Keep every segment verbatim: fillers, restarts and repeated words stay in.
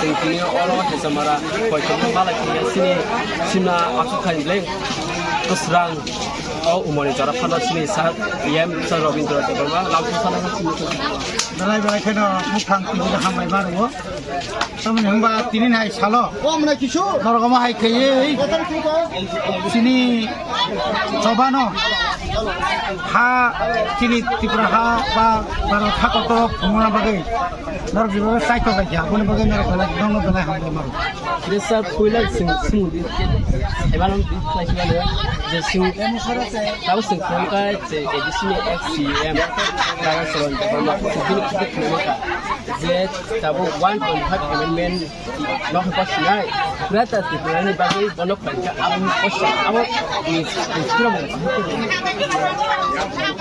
Chwng tini oro Hezamara koichomno malai khe chini simna aswk khaini bwleng kwsrang o umani jora phano chini sir E M Sir Robindra Debbarma lamsong sana chini. Belai belai kheno buphang tini hambai mano. Tamoni hwnba tini nai salo. Norok omo hai khaiwi chini chobano ha chini Tripura ha ba Bharat ha kotor phunukna bagwi norok jeba kaitor lai kha, aboni bagwi norok belai, nono belai hambai mano. Kisa puila chwng swngdi, saimanwi khlai simano je chwng tamo chwng khulumkha je A D C ni ex C E M Dara Charan Debbarma bini kisa khulumkha je tabuk one point five amendment Nok pa sinai, Greater Tripura ni bagwi bono khlaikha, abo ni kosa, abo ni, ni sura mo.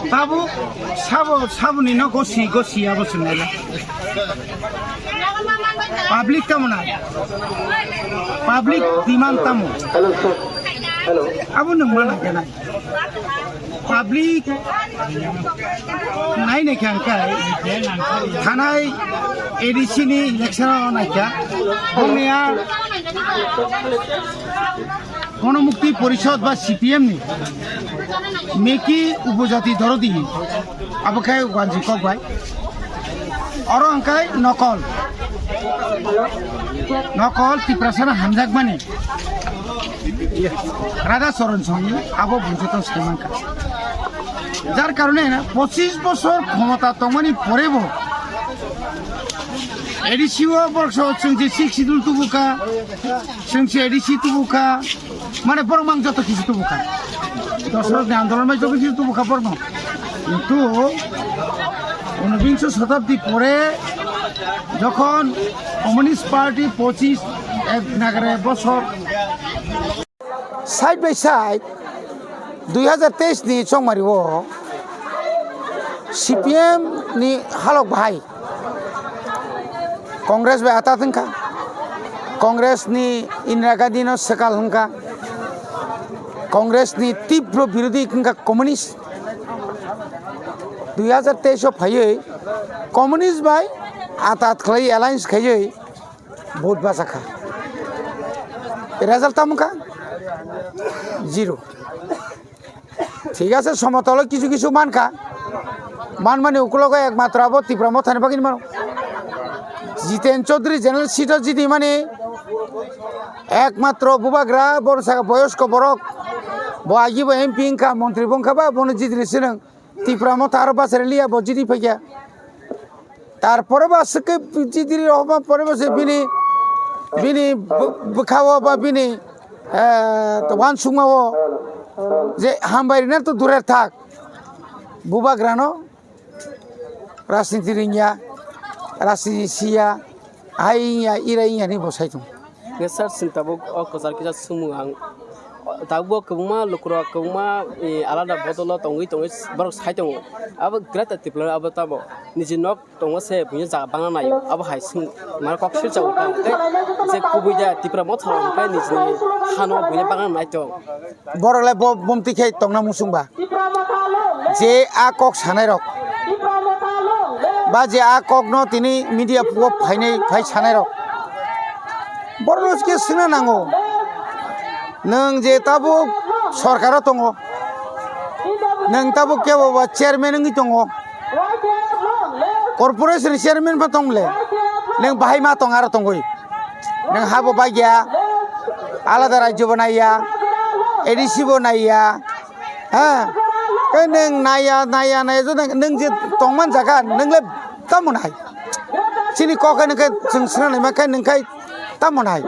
Tabuk sabo, saboni no gosi, gosi abo sinai la. Public tamo na? Public demand tamo? Hello, sir. Hello. Abo nwng mana kena? Public nai nai kha hwnkhe thanai A D C ni election o nai kha. Bongni a Ganamukti Porishad ba C P M ni Meki Upojati Dorodi abo khe Wanji Kokbai. Oro hwnkhe nokol. Nokol Tiprasano hamjakmani. Radha Charan Songni abo bumswtang sai mankha. Jar karone na pochis bosor khomota tongmani porebo A D C o borok so chwng je Sixth Schedule tubukha, chwng se A D C tubukha, mane borok mang joto kisi tubukha. Dosrok ni andolon bai joto kisi tubukha borok no. Kintu unobinso shotabdi pore jokhon Communist Party pochis ek nagare bosor side by side dui hazar teis ni chongmari o C P M ni halok bahai Congress bai atat wngkha, Congress ni Indira Gandhi no swkal wngkha, Congress ni tibro birodhi wngkha Communist. Dui hazar teis o phaiwi Communist bai atat khlai alliance khaiwi vote bachakha. Result tamo wngkha? Zero. Thik ase, somotolo kisu kisu mankha. Manmani ukulogo ekmatro abo Tipra Mothani bagwi mano. Jiten Chaudhary general seat o jidi mani ekmatro bubagra, boro saka boyosko borok, bo agi bo M P wngkha, montri bo wngkha ba, bono jidini sinang. Tipra Motha aro bachari liya bo jidi phaikha. Tarpore bo aswk khe jidi rohorma pore bo se bini, bini bw-, bwkhao ba bini, eh, wansukmao je hambai rina to durer thak. Bubagrano rajniti ringya, rajniti siya, hai wngya, ira wngya hinwi bo sai tongo. Hwnkhe sir, chwng tabuk o kwchar kisa swngmung ang, tabuk bo kwbangma lukurok kwbangma, eh, alada bodolo tongwi tongwi borok sai tongo. Abo Greater Tripura abo tamo niji nok tongo se buino jaga bangna naio. Abo hai swng mane kok sirjago tamo tei je kubui de Tipra Motha rok hwnkhe nijini hano buino bangna nai tong. Borok le bo bumti khe tongna muchung ba. Je a kok sanai rok, ba je a kok no tini media o phainai, phai sanai rok, borok no khe swngna nango. Nwng je tabuk sorkar o tongo, nwng tabuk kebo ba chairman wngwi tongo, corporation ni chairman pha tong le, nwng bahai ma tong aro tongwi. Nwng habo bagya, alada rajyo bo naiya, A D C bo naiya, ha? Tei nwng naiya, naiya, naiya, jodi nwng je tongman jaga, nwng le tamo nai? Chini kok hai nwng khe chwng swngna naima khe nwng khai tamo nai?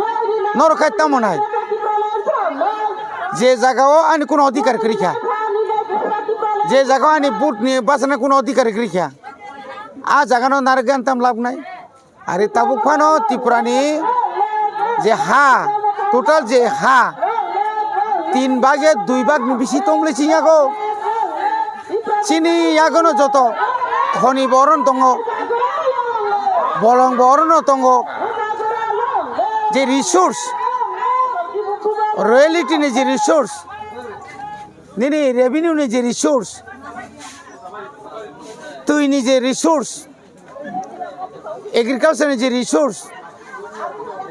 Norok khai tamo nai? Je jaga o ani kuno adhikar kwrwi kha, je jaga o ani vote ni bachana kuno adhikar kwrwi kha, a jaga no narwk gan tam lab nai? Ari tabuk phano Tripura ni je ha, total je ha, tin bage dui bag ni bisi tong le chini yago. Chini yago no joto khoni bo oro no tongo, bolong bo oro no tongo. Je resource, royalty ni je resource, nini revenue ni je resource, twi ni je resource, agriculture ni je resource,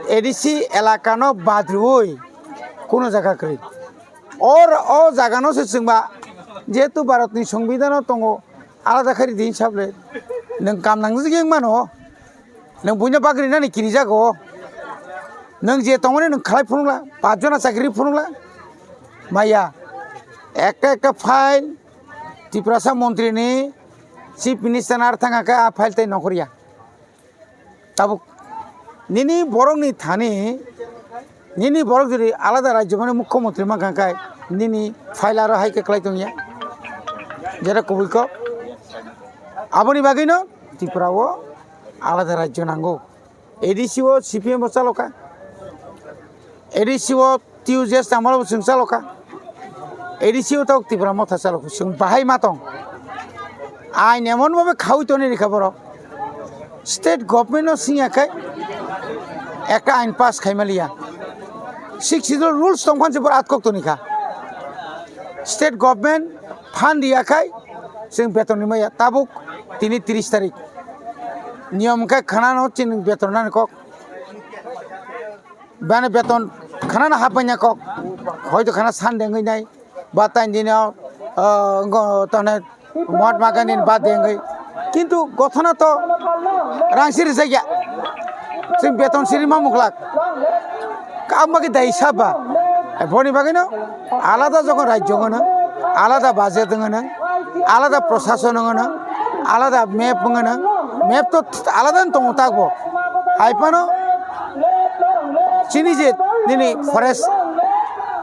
A D C elakano bad rwui kuno jaga kwrwi. Or o jagano se chwngba jehetu Bharatni Songbidhano tongo, alada khe ridi hinsaple nwng kam nangjagwi wng mano. Nwng buino bagri nani kirijago. Nwng je tongmani nwng khlai phunukla, pachjona chakri phunukla. Maya, ekta ekta file Tiprasa montri ni, Chief Minister ni ar thang khe a file tei nongkhorya. Tabuk nini borok ni thani, nini borok jodi alada rajyo mani mukhyamantri mankha khe nini file aro hai khe kwlai tongya. Jera kubui kok. Aboni bagwi no Tripura o alada rajyo nango. A D C o C P M bo chaloka. A D C o T U J S tangmalo bo chwng chaloka. A D C o tok Tipra Motha chaloka. Chwng bahai ma tong. Ain emon bhabe khaui toni rikha borok. State government no singya khai ekta ain pass khai maliya. Sixth Schedule rules tong phan se bor atkok toni kha. State government phan riya khai chwng beton ni maya. Tabuk tini tris tarik. Niyom khe khana no chini beton nani kok. Bani beton khana no hapanya kok. Hoito khana Sunday wngwi nai. Ba tain dino, ah, ngo tane Mahatma Gandhi ni birthday wngwi. Kintu gothona to rang siri jakya. Chwng beton siri ma muklak. Kabma khe dai saba. Boni bagwi no alada jokon rajyo ngono, alada budget ngono, alada prosason ngono, alada map ngono, map to alada no tongo takbo. Hai phano chini je nini forest,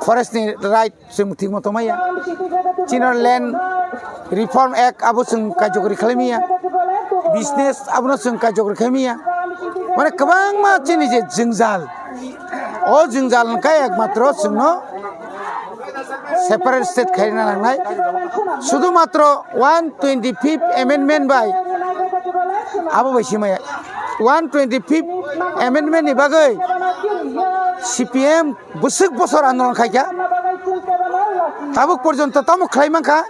forest ni right chwng thik moto maya. Chini land reform act abo chwng kajokri khlai maya. Business abono chwng kajokri khlai maya. Mane kwbangma chini je jwngjal, o jwngjal hwnkhe ekmatro chwngno separate state khaina nangnai. Sudhu matro one twenty fifth amendment bai abo bai simaya. One twenty fifth amendment ni bagwi C P M bwswk bosor andolon khaikha. Tabuk porjonto tamo khlai mankha.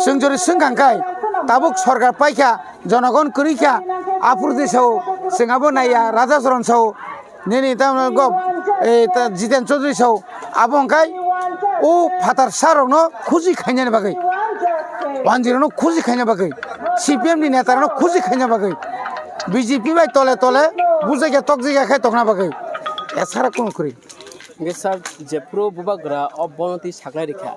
Chwng jori swngkha khai tabuk sorkar paikha. Jonogon kwrwi kha, aphuru twi sao, chwng abo naiya, Raja Charan sao, nini tamo go, eh, ta Jiten Chaudhary sao, abo hwnkhe o phatar sa rokno khusi khainani bagwi, wanjwi rokno khusi khaina bagwi, C P M ni neta rokno khusi khaina bagwi, B J P bai tole tole bujai khe tokjai khe tokna bagwi, esara kunu kwrwi. Hingke sir, jephuru bubagra o bono twi saklai rikha,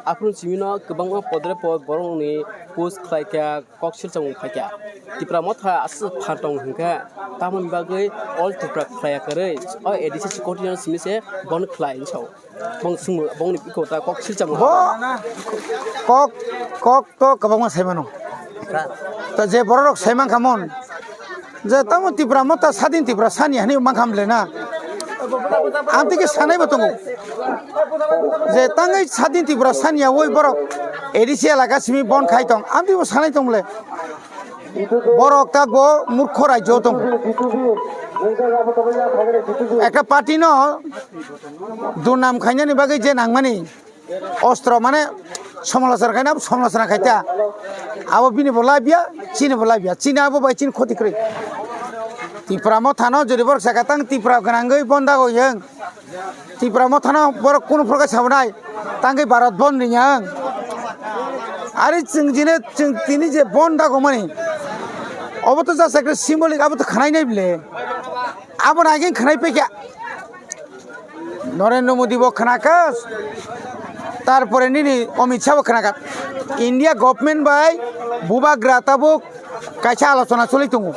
aphuru chimino kwbangma podre pod borokni post khlaikha, kok silchomung phaikha. Tipra Motha aswk phan tong hwnkhe, tamoni bagwi All Tripura khlaiya kwrwi, o A D C secretary no simi se bon khlai hinwi sao. Bong swngmung, bongni bikho ta kok silchomung. Bo kok, kok to kwbangma sai mano. To je borok rok sai mankha mon, je tamo Tipra Motha sadin Tipra sani hani mankha mle na. Amtwi khe sanai bo tongo. Je tangwi sadin Tipra sani ya woi borok A D C elaka simi bon khai tong. Amtwi bo sanai tong le. Borok ta go murkho rajyo tong. Ekta party no durnam khainani bagwi je nangmani. Ostro mane somolochona khaina, somolochona khaita. Abo bini bo labia, chini bo labia. Chini abo bai chini khoti kwrwi. Tipra Mothano jodi borok saka tang Tipra gwnangwi bondago yang. Tipra Mothano borok kunu phorkhe sabonai. Tangwi Bharat bon ringya ang. Ari chwng jine chwng tini je bondago mani. Obo to just ekta symbolic, abo to khwnai nai bile. Abo nai khe khwnai pekya. Narendra Modi bo khwnakas, tarpore nini Amit Shah bo khwnakas. India government bai bubagra tabuk kaisa alochona choli tongo.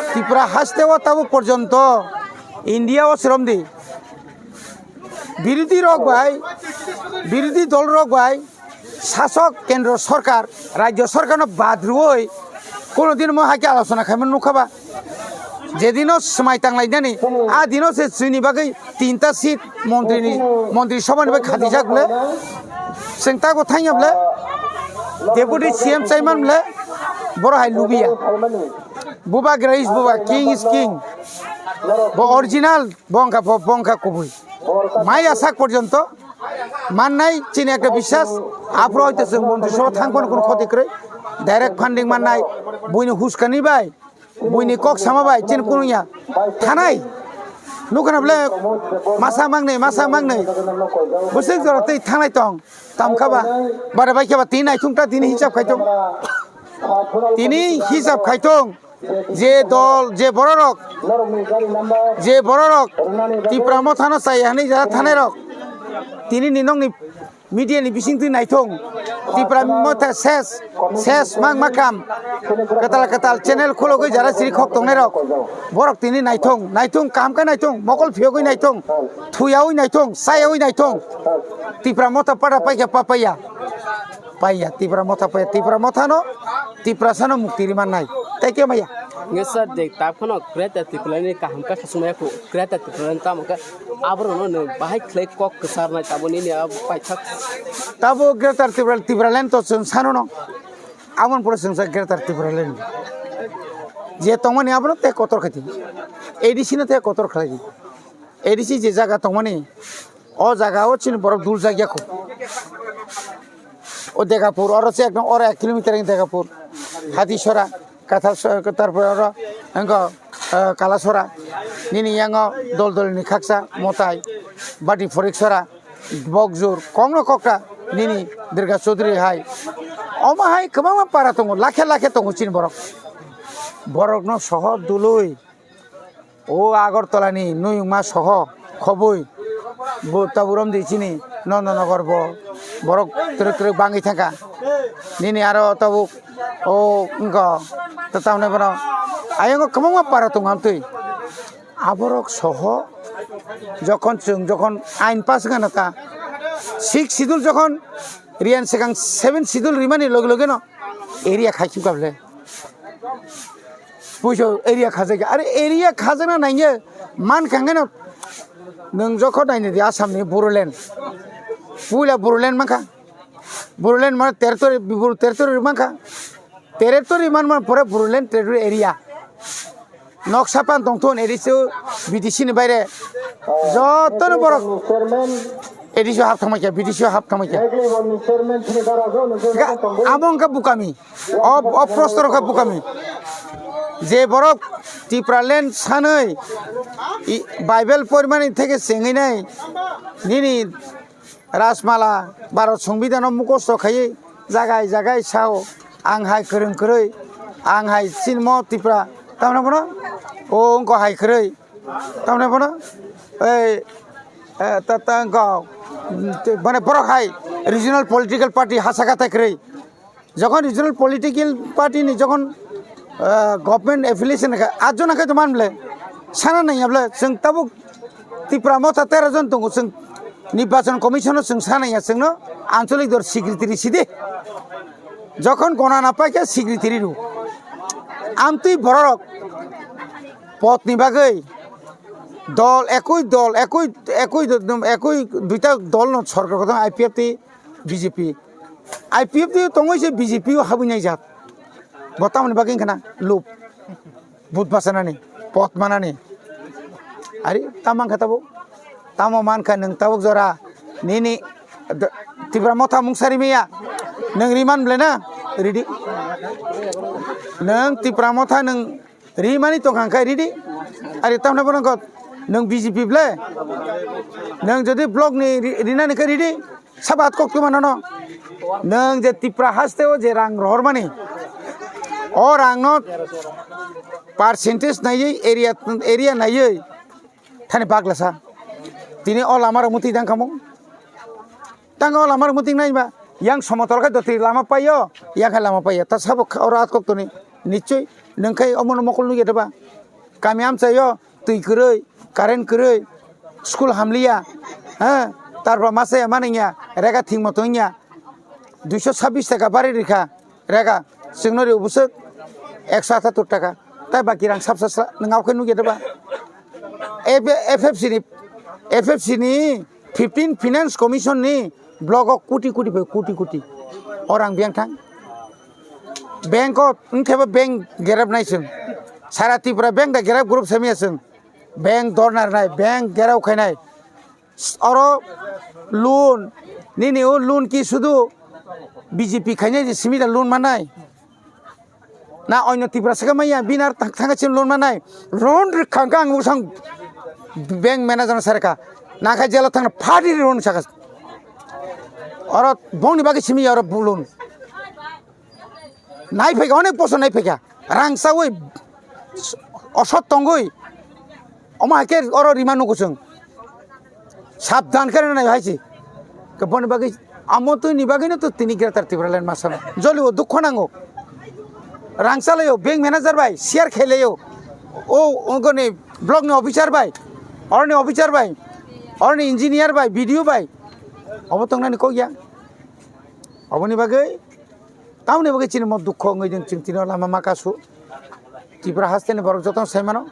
Tripura haste o tabuk porjonto India o sromdi birodhi rok bai, birodhi dol rok bai, sasok kendro sorkar, rajyo sorkarno bad rwui kono din mo hai khe alochona khaimani nukha ba? Je dino swmai tanglainani, a dino se chini bagwi tinta seat montri ni, montri sabha ni bai khatijak bole. Chwng tago thangya bole, deputy C M chaiman bole, boro hai lubiya. Bubagra is buba, king is king. Bo original. Bo wngkha, bo, bo wngkha kubui. Maya sak porjonto mannai chini ekta biswas, aphuru hoito chwng montri sabha thang phano kunu khoti kwrwi, direct funding mannai, buini huskani bai Buini kok sama bai chini kunung ya. Thanai. Nukuna bole masa mangnai, masa mangnai. Bwswk jora tei thanai tong. Tamkha ba. Bara bai khe ba tini naithung ta tini hisab khai tong. Tini hisab khai tong. Je dol, je bororok, je bororok Tipra Mothano chaya hwnwi jara thanai rok. Tini ni nokni media ni bising twi naithung. Tipra Motha ses, ses mang makam. Katal katal channel khulogwi jara siri khok tongnai rok. Borok tini naithung, naithung kaham khe naithung, mokol phiyogwi naithung, thuyawi naithung, sayawi naithung. Tipra Motha pada paikha papaya. Paiya, Tipra Motha paiya, Tipra Mothano, Tiprasano mukti ri mannai. Tei khe maya. Nge sir, de tak phano Greater Tipraland ni kaham khe khasumaya khu, Greater Tipraland tamo khe aborokno nw bahai khlai kok kwcharnai taboni ni abo paithak. Tabo Greater Tipraland, Tipraland to chwng sanono. Aboni pore chwng sa Greater Tipraland. Je tongmani abono tei kotor khaidi. A D C no tei kotor khlaidi. A D C je jaga tongmani, o jaga o chini borok dul jak ya kho. O Degapur, oro se ekdom oro ek kilometer ni Degapur. Hatisora, Kathasora, tarpore oro wngkha, eh, Kalasora. Nini yango dol dol ni khaksa, Motai, Bati Phoriksora, Bokjur, kokno kokta, nini Durga Chaudhary hai. Omo hai kwbangma para tongo, lakhe lakhe tongo chini borok. Borokno soho dului. O Agartala ni Nuyungma soho khobwi bo taburom di chini Nondonogor bo borok twrwk twrwk bangwi thangkha. Nini aro tabuk o wngkha tamni bono ayang kwbangma para tongo amtwi. Aborok soho jokhon chwng jokhon ain pass wngkha na ta six schedule jokhon riyan swkang seven schedule rimani loge loge no area khai chukha bole. Puiso area khajak ya. Are area khajak na nangya man kha ngano. Nwng jokho naini di Assam ni Bodoland. Puila Bodoland mankha. Bodoland mane territory, Bor-, territory mankha. Territory man man pore Bodoland territory area. Noksa pan tongthon A D C, B D C ni baire. Joto no borok A D C hap thangma kya, B D C hap thangma kya. Amo wngkha bukami. O, o prosto rokha bukami. Je borok Tipraland sanwi i, Bible porimani theke chengwi nai nini Rajmala Bharat Songbidan o mukhosto khaiwi jagai jagai sao ang hai kwrwng kwrwi ang hai sinmo Tipra tamna bono o wngkha hai kwrwi tamna bono ei eh, ta ta wngkha mane borok hai regional political party hasa kata kwrwi. Jokhon regional political party ni jokhon, ah, government affiliation kha, atjona khe to man ble, sana nai ble, chwng tabuk Tipra Motha tero jon tongo, chwng Nirbachon Commission o chwng sana ya, chwngno ancholik dor secretary sidi. Jokhon gonana pai khe secretary ru. Amtwi bororok pot ni bagwi dol, ekoi dol, ekoi, ekoi, ekoi duita dol no sorkar kotor I P F T B J P. I P F T o tongwi se B J P o habwi nai jak. Bo tamoni bagwi wngkha na lob. But bachanani, pot manani. Ari tam mankha tabuk. Tamo mankha nwng tabuk jora. Nini d-, Tipra Motha mungsa rimaya. Nwng riman ble na? Ridi. Nwng Tipra Motha nwng rimani tongkha khe ridi. Ari tamna bono kok nwng B J P ble. Nwng jodi block ni ri-, rinani khe ridi. Sabat kok tuma nono. Nwng je Tipra haste o je rang rohormani. O rang no percentage naiwi area, area naiwi. Thani baglasa. Tini o lama rok muti dang kamo. Tang o lama rok muti nai ba. Yang somotol khe doti lama paio, yang khe lama paio. Ta sabo kha-, oro at kok toni. Nichoi nwng khe omono mokol nugya de ba. Kami amchaio twi kwrwi, current kwrwi, school hamliya, ha, tarpor masa ya maningya, rega thing moto wngya, duiso sabbish taka bari rikha, rega, chwngno rio bwswk ekso atattor taka, tai baki rang sabsa sla, nwng khe nugya de ba? F F C ni, F F C ni fifteen Finance Commission ni block o koti koti bai koti koti o rang biyang thang. Bank o wngkhe bo bank gerep nai chwng. Sara Tripura bank da gerep group semiya chwng. Bank dornar nai, bank gerep khainai. Oro loan, nini o loan ki sudu B J P khainai je simi da loan manai. Na oino Tiprasa khe maya, bini ar thang-, thangkhe chini loan manai. Loan rwkha hwnkhe ang bwsang bank manager no sarikha. Nakha jela thangna phadi loan sakha. Oro bongni bagwi simi oro loan. Nai phaikha, onek bosor nai phaikha. Rang chawi, osot tongwi. Omo hai khe oro rima nugo chwng. Sabdan khe rwnai hai se. Khe boni bagwi amo twi ni bagwi no to tini Greater Tipraland ma sano. Joli o dukho nango. Rang chalaio, bank manager bai, share khailaio. O, ongoni block ni officer bai, oroni officer bai, oroni engineer bai, B D O bai. Obo tongnani kok ya. Oboni bagwi, tamoni bagwi chini mo dukho wngwi ding chwng tini o lama ma kasu. Tripura haste ni borok jotono sai mano.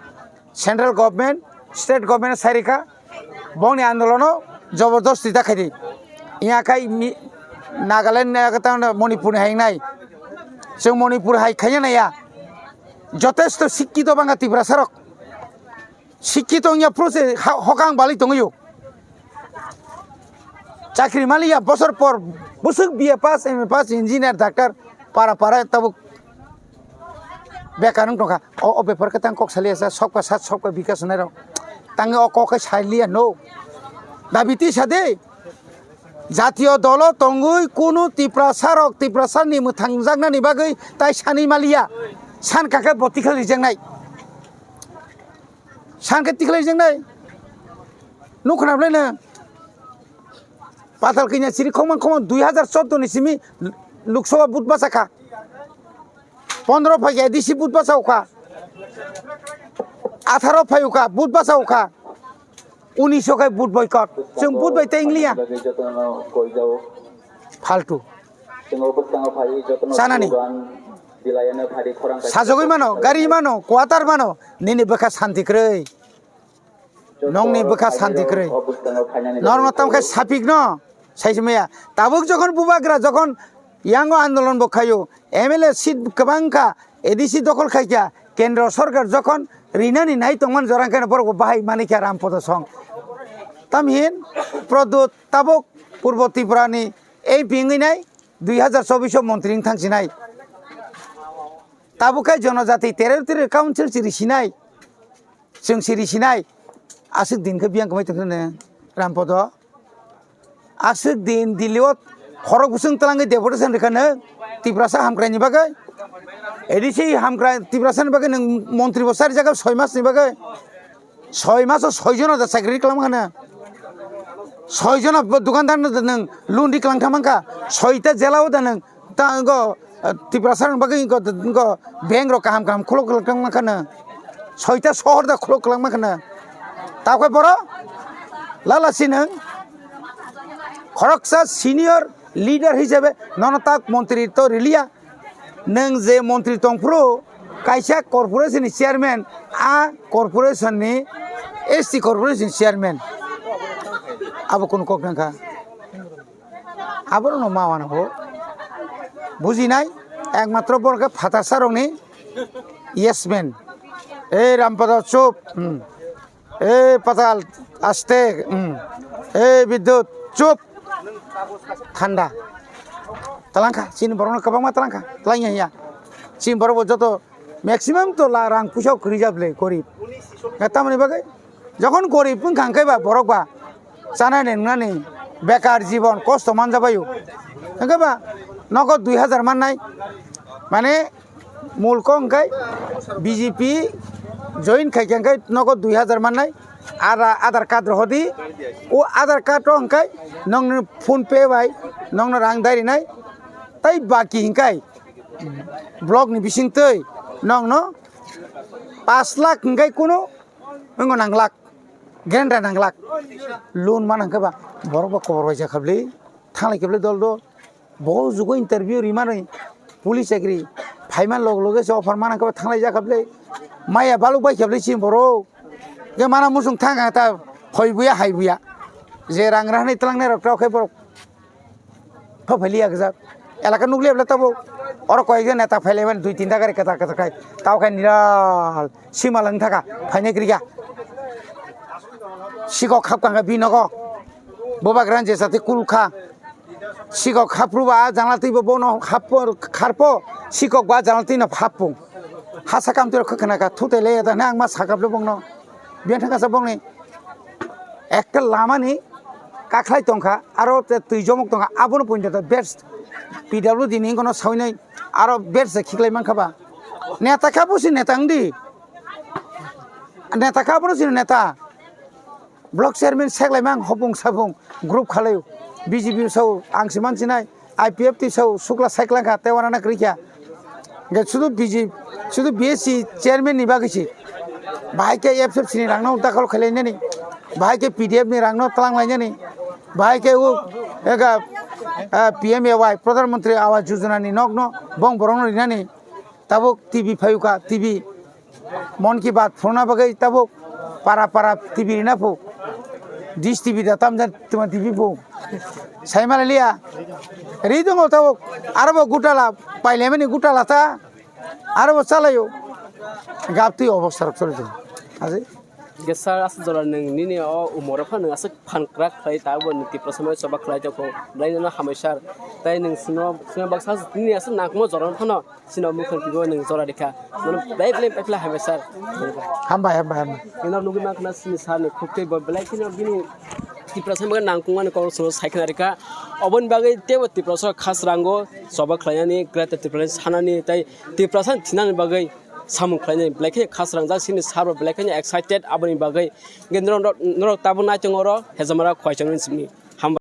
Central government, state government sai rikha, bongni andolono jobordosti ta khaidi. Iya khai mi-, Nagaland ni aka tang Manipur ni hai nai. Chwng Manipur hai khaiya naiya. Jotesto sikkito bangkha Tiprasa rok. Sikkito wngya phuru se ha-, hokang balwi tongwi o. Chakri maliya bosor por bwswk B A pass, M A pass, engineer, doctor, para para tabuk bekar wng tongkha. O, o bepar khe tang kok saliya sa, sokpa sat, sokpa bikas hwnwi rok. Tangwi o kok khe saliya no. Dabi tisa de. Jatiyo dolo tongwi kunu Tiprasa rok, Tiprasa ni mwthangjaknani bagwi tai sani maliya. San kakhe bo tikhlai rijaknai. San khe tikhlai rijaknai. Nuk khna bwlai na. Patal kanya chiri khokman khokman dui hazar chordo ni simi Lok Sabha vote bachakha. Pondro phaikha A D C vote bachakha. Atharo phaikha vote bachakha. Unis khai vote boycott. Chwng vote bai tei wngliya. Phaltu. Sanani. Sajagwi mano, gari mano, quarter mano, nini bwkha santi kwrwi. Nongni bwkha santi kwrwi. Norno tamkhe sapikno, saisimaya. Tabuk jokhon bubagra jokhon yango andolon bo khaio, M L A seat kwbangkha, A D C dokhol khaikha, kendro sorkar jokhon rinani nai tongmani jorang khe borok bo bahai manikha Rampodo song. Tamhin Pradyot tabuk Purbo Tripurani M P wngwi nai dui hazar chobbish o montri wng thangsinai. Tabuk khai Jonojati Territorial Council chiri sinai. Chwng siri sinai, aswk din khe biyang kwmai tongkha nw, Rampodo. Aswk din Delhi o khorok bwswng twlangwi deputation rwkha nw, Tiprasa hamkrai ni bagwi. A D C hamkrai Tiprasa ni bagwi nwng montri bo sari jaga soi mas ni bagwi. Soi mas o soi jona da chakri kwlangma kha nw. Soi jona bo dukandar no da nwng loan ri kwlang thang mankha. Soi ta jela o da nwng Ta wngkha, eh, Tiprasa rokni bagwi wngkha, wngkha bank rok kaham kaham khuluk khuluk wngma khano. Soita sohor da khuluk khuluk wngma khano. Tabukhe borok lala si nwng khoroksa senior leader hisabe nono tak montri to riliya. Nwng je montri tongphuru kaisa corporation ni chairman, a corporation ni S T corporation chairman. Abo kunu kok nangkha. Aborokno ma uanango. Bujinai, ekmatro borok khe phatarsa rokni yes man. Ei Rampada chup. Hmm. Ei Patal aste. Hmm. Ei Bidyut chup. Thanda. Talangkha, chini borokno kwbangma talangkha. Talangya hiya. Chini borok bo joto maximum to la rang puisa kwrwi jable gorib. Tamoni bagwi jokhon gorib wngkha hwnkhe ba borok ba chanani nwngnani bekar jibon kosto manjabaio. Hwnkhe ba nogo dui hazar mannai, mane mulko hwnkhe B J P join khaikha hwnkhe nogo dui hazar mannai, ara Aadhaar card rohodi, o Aadhaar card o hwnkhe nongni PhonePe bai nongno rang dairinai, tei baki hwnkhe block ni bisingtwi nongno pash lakh hwnkhe kunu wngo nang lakh, gerendra nang lakh. Loan mana hwnkhe ba borok bo kobor bai jakha bwle, thanglai khe bwle dol dol. Bo jugo interview rimanwi police chakri phaiman log loge se offer mana hwnkhe ba thanglai jakha bwle. Maya baluk bai khe bwle chini borok. Hwnkhe mana muchung thang kha ta hoi buya hai buya. Je rang rahani twlangnai rok tao khe borok. Pha phailiya gajak. Elaka nukliya bwle tabuk. Oro koyekjon neta phailaimani dui tinta gari kwtal kwtal khai. Tao khe niral sima lang thaka phainai kwrwikha. Sikok khap kangkha binogo. Bubagra je sati kul kha. Sikok khapru ba janala twi bo bono khappo kharpo. Sikok ba janala twi no happo. Hasa kamtwi rok khwkhwna kha, thutai le ya da hwnwi ang ma sakap le bongno. Biyang thangkasa bongni ekta lamani kakhlai tongkha, aro te twi jomok tongkha, abono poito best P W D ni hinkono sawinai aro best se khiklai mankha ba. Neta kha busi neta wngdi. Neta kha abono sini neta. Block chairman seklaimang hopung sapung group khalaio. B J P sao ang se mansinai, I P F T sao sukla saiklangkha tei wanana kwrwikha. Hingke sudu B J P, sudu B S C chairman ni bagwi se. Bahai khe F F C ni rangno dakhol khailainani, bahai khe P D F ni rangno twlanglainani, bahai khe o ega, ah, P M A Y, Pradhan Mantri Awas Yojana ni nokno bong borokno rinani. Tabuk T V phayuka, T V. Mon ki Baat phunukna bagwi tabuk para para T V rina phu. Dish T V da tamjani tuma T V phu. Saimaliya. Ri tongo tabuk. Aro bo gutala, pailaimani gutala ta. Aro bo chalaio. Gaptwi obostha rok choli tongo. Ajai. Hingke sir, aswk jora nwng nini o umor rok phano nwng aswk phan kwrak khlai, ta bo nwng Tiprasa mai choba khlai tongkho, belai no hambai sir. Tai nwng sino, sino baksa nini aswk nangkukma jora no phano sino mukhang kibo nwng jora rikha. Mano belai belai belai belai hambai sir. Hambai, hambai, hambai. Ino nugwi mankha na sini sir ni khuktwi bo belai kheno bini Tiprasa mai nangkukmani kok sino sai khna rikha. Oboni bagwi teibo Tiprasa khasrango choba khlainani, Greater Tipraland sanani, tai Tiprasa thinani bagwi samung khlainani belai kheno khasrangjak sini sir bo belai kheno excited aboni bagwi. Hingke norok, norok tabuk naitongo oro Hejamara Khwaichangni simi. Hambai.